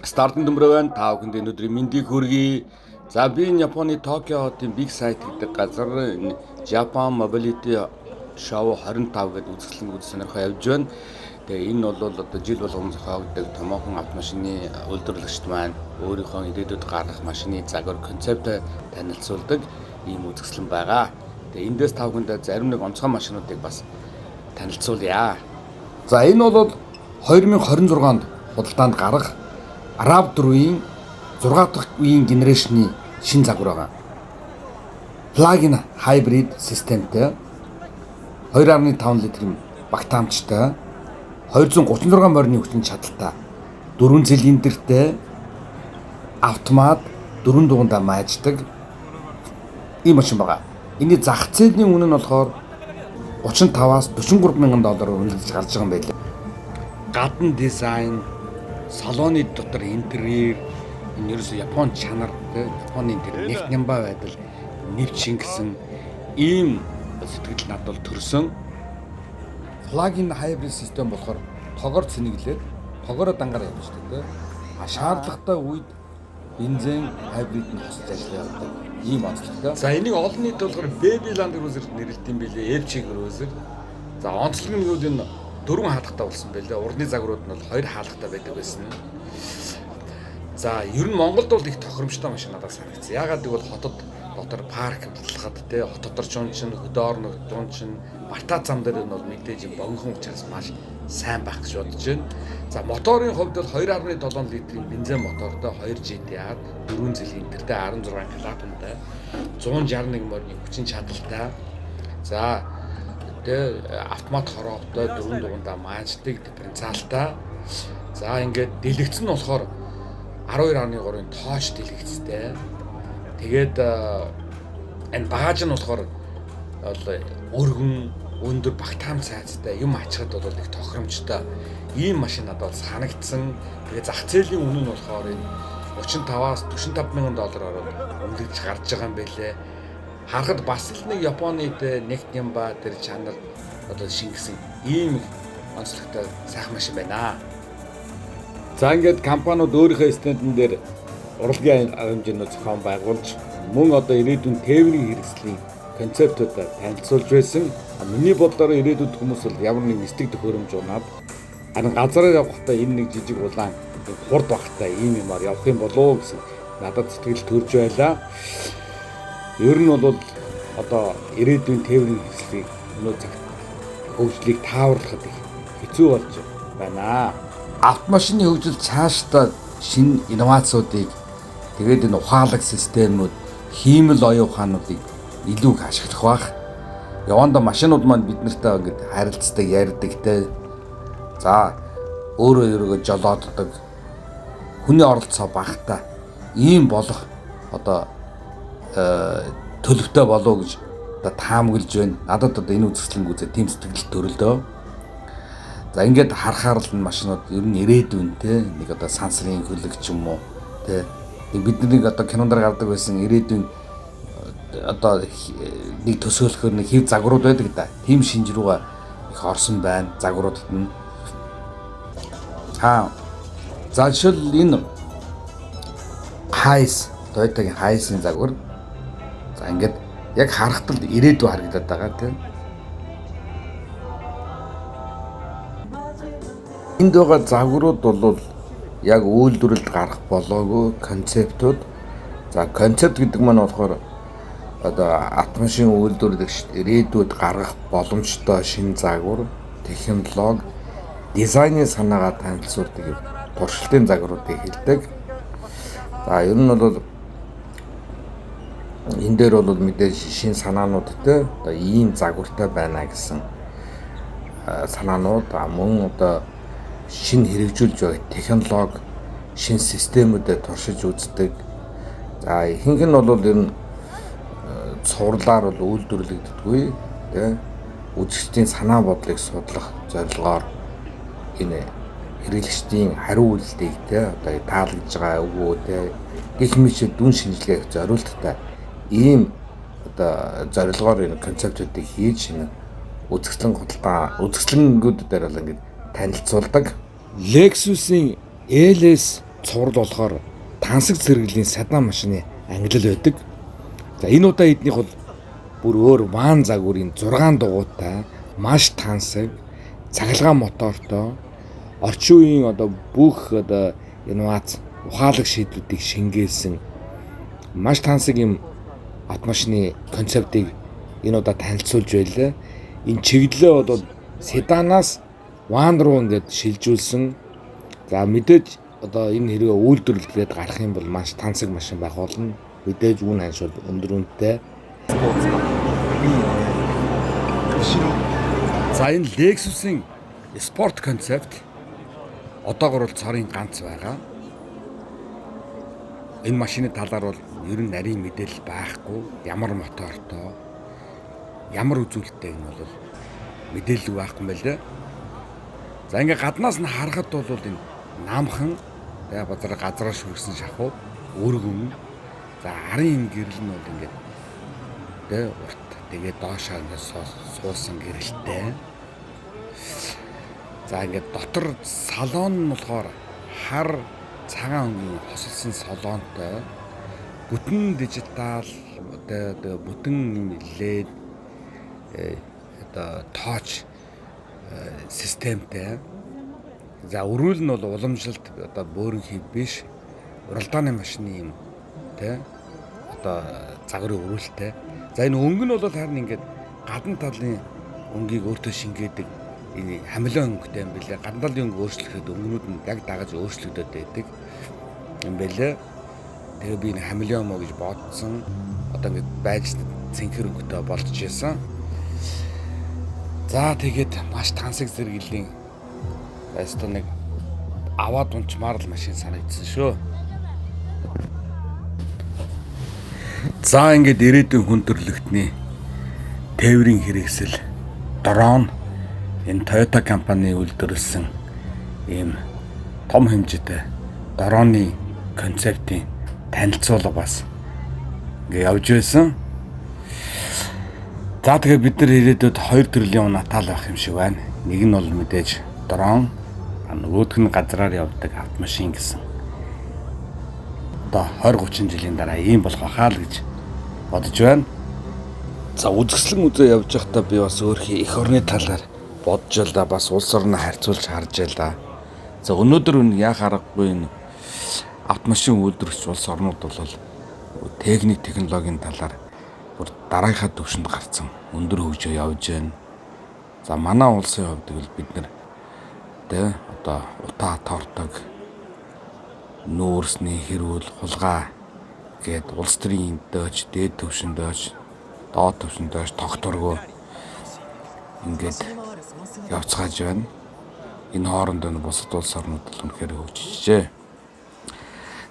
Стартын төмрөө байна. Та бүхэнд энэ өдрийн мэндийг хүргэе. За би энэ Японы Токио хотын Big Sight гэдэг газар энэ Japan Mobility Show 25 гэдэг үзэсгэлэнг үз сонирхоо явж байна. Тэгээ энэ бол одоо жил болгон зохиогддог томоохон автомашины үйлдвэрлэгчд маань өөрийнхөө ирээдүйд гаргах машины загвар концептээ танилцуулдаг ийм үзэсгэлэн байгаа. Тэгээ эндээс та бүхэндээ зарим нэг онцгой машинуудыг бас танилцуулъя. За энэ бол 2026 онд худалдаанд гарах RAV4-ийн 6 дахь үеийн generation ы шинэ загвар байгаа. Plug-in hybrid системтэй 2.5 литрийн багтаамжтай 236 морины хүчин чадалтай 4 цилиндртэй автомат 4 дугуйндаа мааждаг ийм машин байгаа. Энийн зах зээлийн үнэ нь болохоор 35-аас 43 мянган доллараар үнэлэгдэж гарч байгаа юм байлаа. Гадна дизайн, салоны дотор интерьер энэ ерөөсөө Япон чанар тий Японы тэр нэг нямба байдал нэвч шингэсэн ийм сэтгэл надад бол төрсөн. Plug-in hybrid систем болохоор тогоор цэнэглээд тогоороо дангаар явж тий. А шаардлагатай үед бензин hybrid нь хосолж ажиллаж явдаг ийм онцлогтой. За энийг олон нийт болохоор Baby Land Cruiser нэрлэдэг юм билээ. FC Cruiser. За онцлог нь гэвэл энэ дөрвөн хаалгатай болсон байлээ. Урдны загварууд нь бол хоёр хаалгатай байдаг байсан. За ер нь Монголд бол их тохиромжтой машин надад санагдсан. Яагаад гэвэл хотод дотор park лахад те хот дотор ч чин хөдөө орон чин бартаа зам дээр нь бол мэдээж богинохон учраас маш сайн байх гэж бодож байна. За моторын хувьд бол 2.7 литрийн бензин мотортой 2 GTI 4 цилиндртэй 16 клапантай 161 морины хүчин чадалтай. За тэ автомат хороовтой 4 дугуйндаа мааждаг дифференциалтай. За ингээд дэлгэц нь болохоор 12.3-ын touch дэлгэцтэй. Тэгээд энэ багаж нь болохоор бол өргөн өндөр багтаам цайцтай юм ачхад бол их тохиромжтой ийм машин надад бол санагдсан. Тэгээ зах зээлийн үнэ нь болохоор энэ 35-аас 45 мянган доллараар үнэлэгдэж гарч байгаа юм байлээ. Харахад бас л нэг Японы нэг нямба тэр чанар одоо шингэсэн ийм их онцлогтой сайхан машин байна. За ингээд компаниуд өөрийнхөө стендэн дээр урлагийн хэмжээнүүд зохион байгуулж мөн одоо ирээдүйн тээврийн хэрэгслийн концептуудаа танилцуулж байсан. Миний бодлоор ирээдүйд хүмүүс бол ямар нэгэн сэтгэл төхөөрөмж унаад харин газараар явахдаа энэ нэг жижиг улаан хурд багтай ийм юмар явах юм болов уу гэсэн надад сэтгэл төрж байлаа. Ер нь бол одоо ирээдүйн тээврийн хэрэгслийг өнөө цагт хөгжлийг тааварлахад их хэцүү болж байна. Автомашины хөгжил цаашдаа шинэ инновацуудыг тэгээд энэ ухаалаг системүүд, хиймэл оюун ухаануудыг илүү их ашиглах байх. Явандаа машинууд маань бид нартай ингээд харилцдаг, ярьдаг те. За өөрөө өөрийгөө жолооддог хүний оролцоо багатай ийм болох одоо төлөвтэй болов гэж одоо таамаглаж байна. Надад одоо энэ үзэсгэлэнг үзээ тийм сэтгэл төрөлдөө. За ингээд харахаар л энэ машинууд ер нь ирээдүйн те нэг одоо сансрын хөлөг ч юм уу те бид нар нэг одоо кинонд гардаг байсан ирээдүйн одоо нэг төсөөлөхөр нэг хэв загварууд байдаг да. Тийм шинж рүүгээ их орсон байна загваруудад нь. За жишээл энэ Hiace Toyota-гийн Hiace-ийн загвар. За ингээд яг харахад л ирээдүй харагдаад байгаа тийм. Энд байгаа загварууд бол яг үйлдвэрлэлд гарах болоогүй концептууд. За концепт гэдэг маань болохоор одоо автомашин үйлдвэрлэгчид ирээдүйд гаргах боломжтой шинэ загвар, технологи, дизайны санаагаа танилцуулдаг юм туршилтын загваруудыг хэлдэг. За ер нь бол энэ дээр бол мэдээж шинэ санаануудтай одоо ийм загвартай байна гэсэн санаанууд мөн одоо шинэ хэрэгжүүлж байгаа технологи, шинэ системүүдэд туршиж үздэг. За ихэнх нь бол ер нь цувралаар бол үйлдвэрлэгддэггүй тий үзэгчдийн санаа бодлыг судлах зорилгоор энэ хэрэглэгчдийн хариу үйлдэлийг тий одоо таалагдж байгаа үгүй тий гэх мэт дүн шинжилгээх зориулттай ийм одоо зорилгоор энэ концептуудыг хийж энэ үзэсгэлэн худалдаа үзэсгэлэнгүүд дээр бол ингээд танилцуулдаг. Lexus-ийн LS цуврал болохоор тансаг зэрэглэлийн седан машины ангилал байдаг. За энэ удаа эднийх бол бүр өөр ван загварын 6 дугуйтай маш тансаг цахилгаан мотортой орчин үеийн одоо бүх одоо инновац ухаалаг шийдлүүдийг шингээлсэн маш тансаг юм автомашины концептыг энэ удаа танилцуулж байлаа. Энэ чиглэлээ бол седанаас ван руу ингээд шилжүүлсэн. За мэдээж одоо энэ хэрэг үйлдвэрлэлээд гарах юм бол маш тансаг машин байх болно. Мэдээж үн ханш бол өндөр үнэтэй. За энэ Lexus-ийн спорт концепт одоогор бол цорын ганц байгаа. Энэ машины талаар бол ер нь нарийн мэдээлэл байхгүй. Ямар мотортой, ямар үзүүлэлттэй энэ бол мэдээлэл байхгүй юм байна лээ. За ингээ гаднаас нь харахад бол энэ намхан тэгээ базар газраа шүрсэн шахуу өргөн. За арын энэ гэрэл нь бол ингээд тэгээ урт тэгээ доошоо ингээд суусан гэрэлтэй. За ингээд дотор салон нь болохоор хар цагаан өнгийн хосолсон салонтой бүтэн дижитал одоо бүтэн LED одоо тооч системтэй. За өрөөл нь бол уламжлалт одоо бөөрөн хив биш уралдааны машины юм тэ одоо загварын өрөөлтэй. За энэ өнгө нь бол харин ингээд гадна талын өнгийг өөртөө шингээдэг энэ хамлын өнгөтэй юм билээ. Гадна талын өнгө өөрчлөхэд өнгөнүүд нь яг дагаж өөрчлөгдөд байдаг юм билээ. Тэгээ би энэ хамлын юм уу гэж бодсон. Одоо ингээд байж цэнхэр өнгөтэй болчихсон. За тэгээд маш тансаг зэрэглэлийн байстаа нэг аваад унчмаар л машин санагдсан шүү. За ингээд ирээдүйн хүн төрөлхтний тээврийн хэрэгсэл дрон энэ Toyota компани үйлдвэрлэсэн ийм том хэмжээтэй дроны концептын танилцуулга бас ингээ явж байсан. За тэгээ бид нар ирээдүйд хоёр төрлийн унатаал байх юм шиг байна. Нэг нь бол мэдээж дрон, нөгөөх нь газраар явдаг автомашин гэсэн. Одоо 20 30 жилийн дараа ийм болох байхаа л гэж бодож байна. За үзэсгэлэн үзээ явж байхдаа би бас өөрхийн эх орны талаар бодож байлаа, бас улс орноо харьцуулж харж байлаа. За өнөөдөр энэ яах аргагүй энэ автомашин үйлдвэрлэгч улс орнууд бол техник технологийн талаар бүр дараагийнхаа түвшинд гарцсан өндөр хөгжөө явж байна. За манай улсын хувьд бол бид нар тэ одоо утаа тортог нүүрсний хэрүүл хулгай гээд улс төрийн дөөч дээд түвшинд дөөч доод түвшинд дөөч тогтворгүй ингээд явцгааж байна. Энэ хооронд нь бусад улс орнууд бол үнэхээр хөгжижээ.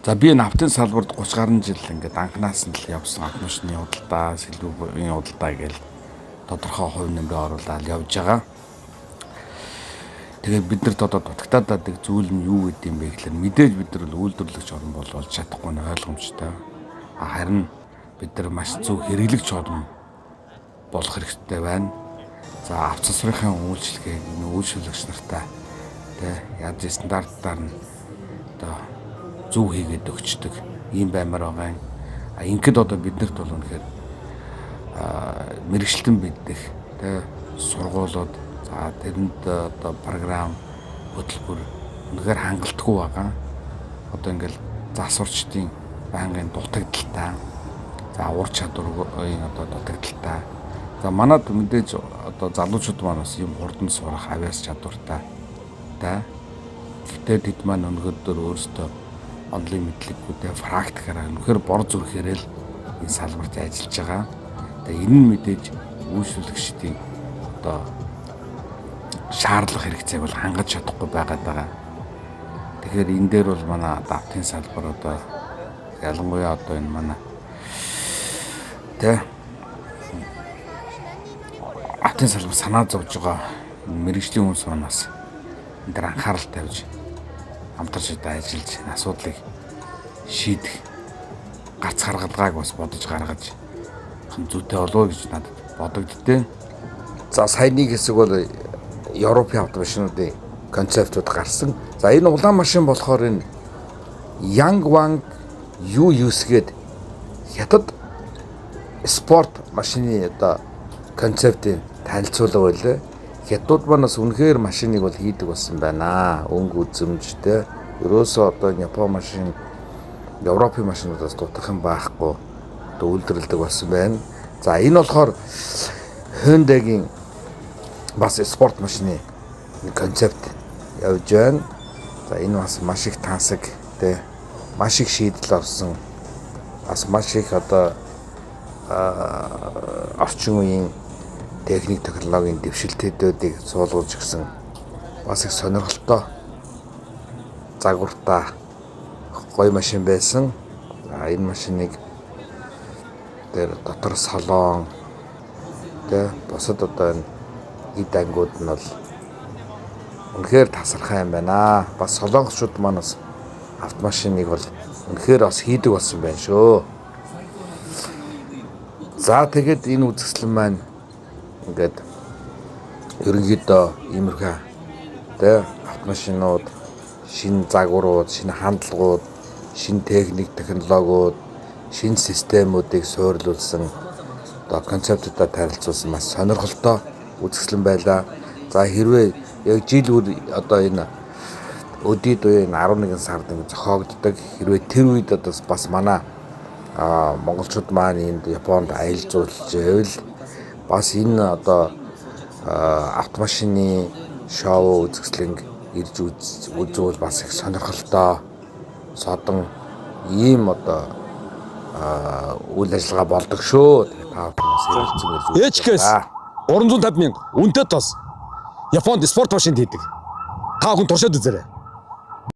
За би энэ автын салбарт 30 гаруй жил ингээд анхнаас нь л явсан автомашины худалдаа, сэлбүүрийн худалдаа гээл тодорхой хувь нэмрээ оруулаад явж байгаа. Тэгээд бид нарт одоо дутагтаад байдаг зүйл нь юу гэдэг юм бэ гэхлээр мэдээж бид нар үйлдвэрлэгч орн бол болж чадахгүй нь ойлгомжтой. Харин бид нар маш зөв хэрэглэгч орн болох хэрэгтэй байна. За авто засварын үйлчилгээг энэ үйлчлэгч нартай тэ яаж стандартаар нь одоо зөв хийгээд өгчдөг ийм баймар байгаа юм. А ингээд одоо биднэрт бол үнэхээр мэрэгчлэн бидэх тэ сургуулиуд за тэрэнд одоо програм хөтөлбөр үнэхээр хангалтгүй байгаа. Одоо ингээл засварчдын байнгын дутагдaltaй. За ур чадварын одоо дутагдaltaй. За манад мэдээж одоо залуучууд маань бас юм хурдан сурах авиас чадвартай. Тэ. Гэхдээ тэд маань өнөөдөр өөрсдөө онлайн мэдлэггүйтэй практикаараа үнэхээр бор зүрхээрээ л энэ салбарт ажиллаж байгаа. Тэгээ энэ нь мэдээж үйлчлэгчдийн одоо шаардлага хэрэгцээг бол хангаж чадахгүй байгаад байгаа. Тэгэхээр энэ дээр бол манай автын салбар одоо ялангуяа одоо энэ манай тэ автын салбар санаа зовж байгаа мэргэжлийн хүмүүс маань бас энэ дээр анхаарал тавьж хамтарч одоо ажиллаж энэ асуудлыг шийдэх гарц харгалгааг бас бодож гаргаж зүйтэй болов гэж надад бодогддээ. За саяны хэсэг бол Европын автомашинуудын концептууд гарсан. За энэ улаан машин болохоор энэ Yangwang U9 гээд хятад спорт машины одоо концептын танилцуулга байлаа. Хятадууд маань бас үнэхээр машиныг бол хийдэг болсон байна. Өнгө үзэмжтэй. Ерөөсөө одоо Япон машин, Европын машинуудаас дутах юм байхгүй одоо үйлдвэрлэдэг болсон байна. За, энэ болохоор Hyundai-гийн бас спорт машины концепт явж байна. За, энэ бас маш их тансаг, тэ, маш их шийдэл орсон. Бас маш их одоо орчин үеийн техник технологийн дэвшилтүүдийг суулгуулж гисэн бас их сонирхолтой загвартай гоё машин байсан. За, энэ машиныг дээр дотор салон, тэ, бусад одоо энэ эд ангиуд нь бол үнэхээр тасархай юм байна. Бас солонгосчууд маань бас автомашиныг бол үнэхээр бас хийдэг болсон байна шүү. За, тэгээд энэ үзэсгэлэн маань ингээд ерөнхийдөө иймэрхүү, тэ, автомашинууд, шинэ загварууд, шинэ хандлагууд, шинэ техник технологиуд, шинэ системүүдийг суурилуулсан одоо концептуудаа танилцуулсан маш сонирхолтой үзэсгэлэн байлаа. За, хэрвээ яг жил бүр одоо энэ өдийд үеийн 11 сард ингэ зохиогддог. Хэрвээ тэр үед одоо бас манай монголчууд маань энд Японд аялал жуулчлаж байвал бас энэ одоо автомашины шоу үзэсгэлэнг ирж үзвэл бас их сонирхолтой, содон ийм одоо үйл ажиллагаа болдог шүү. Тэгээ та бүхэн бас ярилцсан гэж HKS 350 мянга үнэтэй тос. Японд спорт машинд хийдэг. Та бүхэн туршаад үзээрэй.